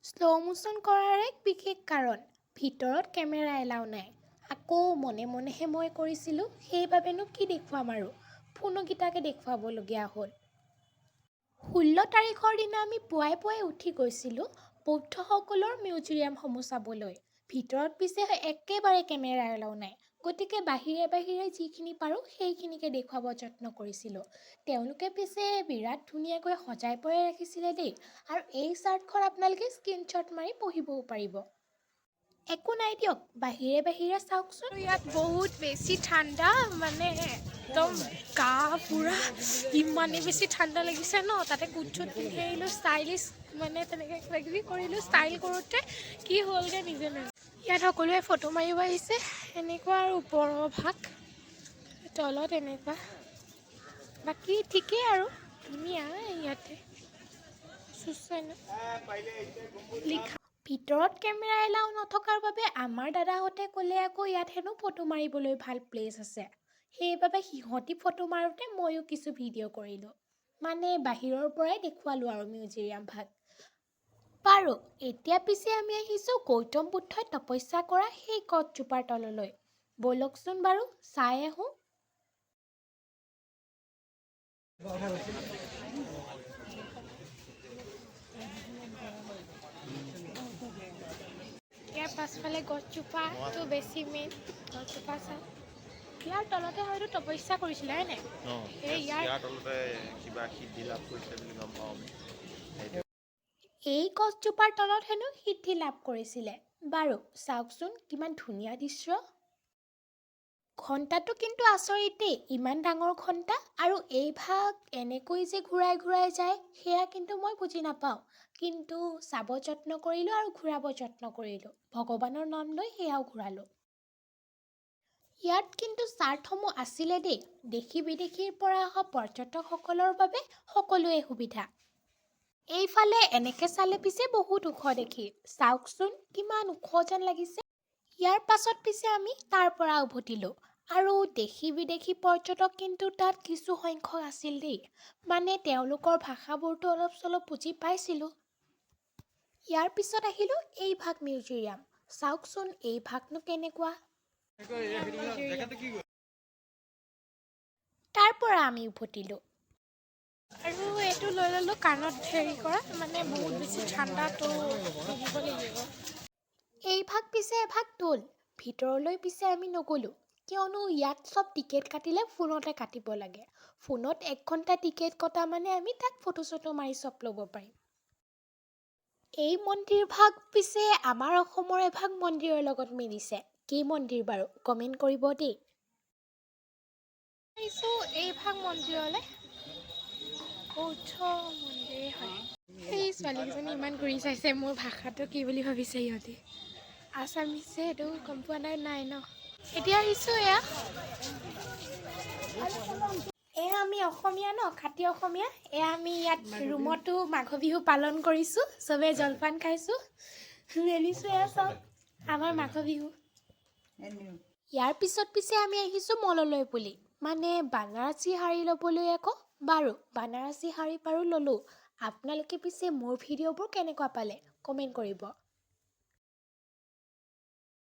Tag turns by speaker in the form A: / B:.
A: Slow' মোচন কৰাৰ এক বিশেষ কাৰণ, ভিতৰত কেমেৰা এলাউ নাই। আকৌ মনে মনেহে মই কৰিছিলোঁ, সেইবাবেনো কি দেখুৱাম আৰু ফোনকেইটাকে দেখুৱাবলগীয়া হ'ল। 16 তাৰিখৰ দিনা আমি পুৱাই পুৱাই উঠি গৈছিলোঁ বৌদ্ধসকলৰ মিউজিয়ামসমূহ চাবলৈ। ভিতৰত পিছে একেবাৰে কেমেৰা এলাউ নাই, গতিকে বাহিৰে বাহিৰে যিখিনি পাৰোঁ সেইখিনিকে দেখুৱাব যত্ন কৰিছিলোঁ। তেওঁলোকে পিছে বিৰাট ধুনীয়াকৈ সজাই পৰাই ৰাখিছিলে দেই। আৰু এই চাৰ্টখন আপোনালোকে স্ক্ৰীনশ্বট মাৰি পঢ়িবও পাৰিব। একো নাই দিয়ক, বাহিৰে বাহিৰে চাওকচোন।
B: ইয়াত বহুত বেছি ঠাণ্ডা, মানে একদম গা পূৰা ইমানেই বেছি ঠাণ্ডা লাগিছে ন। তাতে কোট চোট পিন্ধি আহিলোঁ, ষ্টাইলিছ মানে তেনেকৈ কিবা কিবি কৰিলোঁ। ষ্টাইল কৰোঁতে কি হ'লগৈ নিজে নাজানো। ইয়াত সকলোৱে ফটো মাৰিব আহিছে। এনেকুৱা আৰু ওপৰৰ ভাগ, তলত এনেকুৱা। বাকী ঠিকেই আৰু ধুনীয়া। ইয়াতে চুচেন লিখা।
A: ভিতৰত কেমেৰা এলাউ নথকাৰ বাবে আমাৰ দাদাহঁতে ক'লে আকৌ ইয়াত হেনো ফটো মাৰিবলৈ ভাল প্লেচ আছে। সেইবাবে সিহঁতি ফটো মাৰোঁতে ময়ো কিছু ভিডিঅ' কৰিলোঁ, মানে বাহিৰৰ পৰাই দেখুৱালোঁ আৰু মিউজিয়াম ভাগ। বাৰু, এতিয়া পিছে আমি আহিছোঁ গৌতম বুদ্ধই তপস্যা কৰা সেই গছজোপাৰ তললৈ। ব'লকচোন বাৰু, চাই আহোঁ।
B: ইয়াৰ পাছফালে গছজোপাটো বেছি মেইন। গছজোপা চাওঁ, ইয়াৰ তলতে হয়তো তপস্যা কৰিছিলে, হয় নাই?
C: অঁ।
B: এই ইয়াৰ
C: ইয়াৰ তলতে কিবা সিদ্ধি লাভ কৰিছিলে বুলি গম পাওঁ আমি সেইটো।
A: এই গছজোপাৰ তলত হেনো সিদ্ধি লাভ কৰিছিলে। বাৰু, চাওকচোন কিমান ধুনীয়া দৃশ্য। ঘণ্টাটো কিন্তু আচৰিত দেই, ইমান ডাঙৰ ঘণ্টা আৰু এই ভাগ এনেকৈ যে ঘূৰাই ঘূৰাই যায়, সেয়া কিন্তু মই বুজি নাপাওঁ। কিন্তু চাব যত্ন কৰিলোঁ আৰু ঘূৰাব যত্ন কৰিলোঁ, ভগৱানৰ নাম লৈ সেয়াও ঘূৰালোঁ। ইয়াত কিন্তু চাৰ্টসমূহ আছিলে দেই। দেশী বিদেশীৰ পৰা অহা পৰ্যটকসকলৰ বাবে সকলোৱে সুবিধা। এইফালে এনেকে চালে পিছে বহুত ওখ দেখি। চাওকচোন কিমান ওখ যেন লাগিছে। ইয়াৰ পাছত পিছে আমি তাৰ পৰা উভতিলোঁ। আৰু দেশী বিদেশী পৰ্যটক কিন্তু তাত কিছু সংখ্যক আছিল দেই, মানে তেওঁলোকৰ ভাষাবোৰতো অলপ চলপ বুজি পাইছিলোঁ। ইয়াৰ পিছত আহিলোঁ এই ভাগ মিউজিয়াম। চাওকচোন এই ভাগনো কেনেকুৱা। তাৰ পৰা আমি উভতিলোঁ।
B: আৰু এইটো লৈ ল'লোঁ কাণত হেৰি কৰা, মানে বহুত বেছি ঠাণ্ডাটো পিন্ধিব লাগিব।
A: এই ভাগ পিছে এভাগ দৌল। ভিতৰলৈ পিছে আমি নগ'লোঁ, কিয়নো ইয়াত চব টিকেট কাটিলে ফোনতে কাটিব লাগে। ফোনত এক ঘণ্টা টিকেট কটা মানে আমি তাত ফটো চটো মাৰি চব ল'ব পাৰিম। এই মন্দিৰ ভাগ পিছে আমাৰ অসমৰ এভাগ মন্দিৰৰ লগত মিলিছে। কি মন্দিৰ বাৰু, কমেণ্ট কৰিব দেই।
B: আহিছোঁ এই ভাগ মন্দিৰলৈ, বৌদ্ধ মন্দিৰেই হয়। সেই ছোৱালীকেইজনী ইমান ঘূৰি চাইছে, মোৰ ভাষাটো কি বুলি ভাবিছে সিহঁতি? আছামিছে, সেইটো গম পোৱা নাই নাই ন। এতিয়া আহিছোঁ এয়া। এয়া আমি অসমীয়া ন, খাটি অসমীয়া। এয়া আমি ইয়াত ৰুমতো মাঘ বিহু পালন কৰিছোঁ, চবে জলপান খাইছোঁ, মেলিছোঁ। এয়া চব আমাৰ মাঘ বিহু।
A: ইয়াৰ পিছত পিছে আমি আহিছোঁ মললৈ বুলি, মানে বানাৰসী শাৰী ল'বলৈ আকৌ। বাৰু, বানাৰসী শাৰী বাৰু ল'লোঁ। আপোনালোকে পিছে মোৰ ভিডিঅ'বোৰ কেনেকুৱা পালে কমেণ্ট কৰিব।